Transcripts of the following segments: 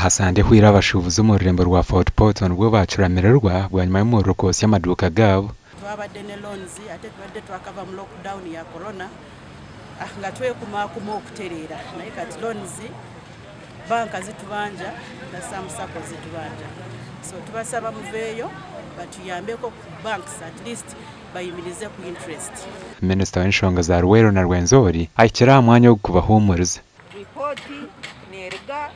Aha Sande ehweire abashuubuzi omu rurembo rwa Fort Portal nibwo baacuramirirwa bwanyima y'omuriro kwotsya amaduuka gaabo. Twabadde ne loans ate tubadde twakava mu lockdown ya corona nga twekumaakuma okutereera naye kati loans banka zitubanja na some sacco zitubanja so tubasaba muveeyo batuyambeko ku banks at least bayimirize ku interest. Minisita w'enshonga za Luweero na Rwenzori ahikire aha mwanya ogu kubahuumuriza. Ripooti neeruga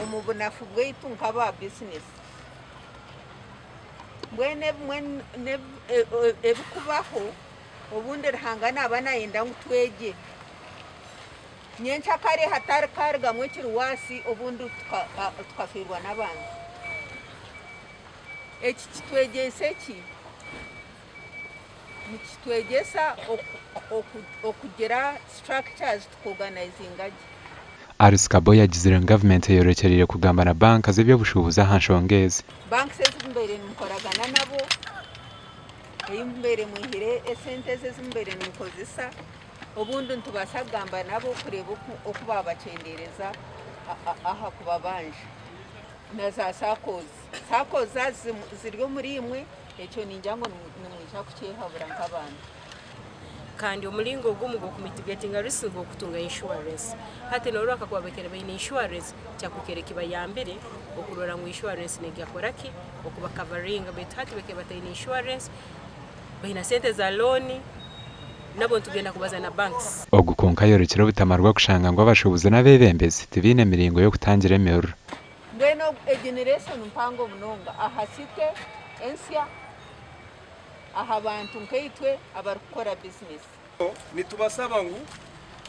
omu bunafu bwaitu nk'aba bizinesi. Mbwenu ebimwe ebirikubaho obundi Ruhanga naaba naayenda ngu twegye. Nyencakare hatari karugamu ekiri waasi obundi tukafiirwa n'abantu. Eki kitwegyeise ki? Nikitwegyesa okugira structures tukoganizinga gye. Alice Kaboyo agizire ngu gavumenti eyorekyereire kugamba na banka z'eby'obushuubuzi aha nshonga ezi. Banks ezi mubaire nimukoragana nabo, ei mubaire mwihire esente ezi ezi mubaire nimukozesa, obundi nitubaasa kugamba nabo kureeba oku baabakyendeereza aha kubabanja na za SACCOs. SACCOs zaaba ziri omuriimwe, ekyo ningira ngu nimwija kukyehabura nk'abantu. Kandi omuringo ogumu gw'okumitigatinga risk gw'okutunga inshuwarensi. Hati norora kakuba baikaire baine inshuwarensi kyakukaire kibayambire okurora ngu inshuwarensi negya kora ki, okubakavaringa baitu hati baikaire bataine inshuwarensi, baine sente za looni, nabwo nitugenda kubaza na banks. Ogu kwonka ayorekire obutamarwa kushanga ngu abashuubuzi n'abeebembezi tibaine miringo y'okutangira emiriro. Mbwenu egi ni lesson mpango munonga aha city ensya. aha bantu nkaitwe abarikukora bizinesi. Nitubasaba ngu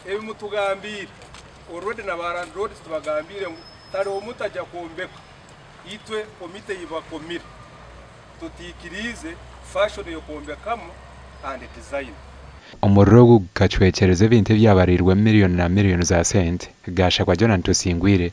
ebi mutugambiire already na ba landlords tubagambiire ngu tariho mutagya kwombeka itwe komite eyibakomire tutiikiriize fashion eyokwombekamu and design. Omuriro ogu gukacwekyereza ebintu ebyabariirwemu miriyoni na miriyoni za sente, Gashakwa Jonah Tusingwire.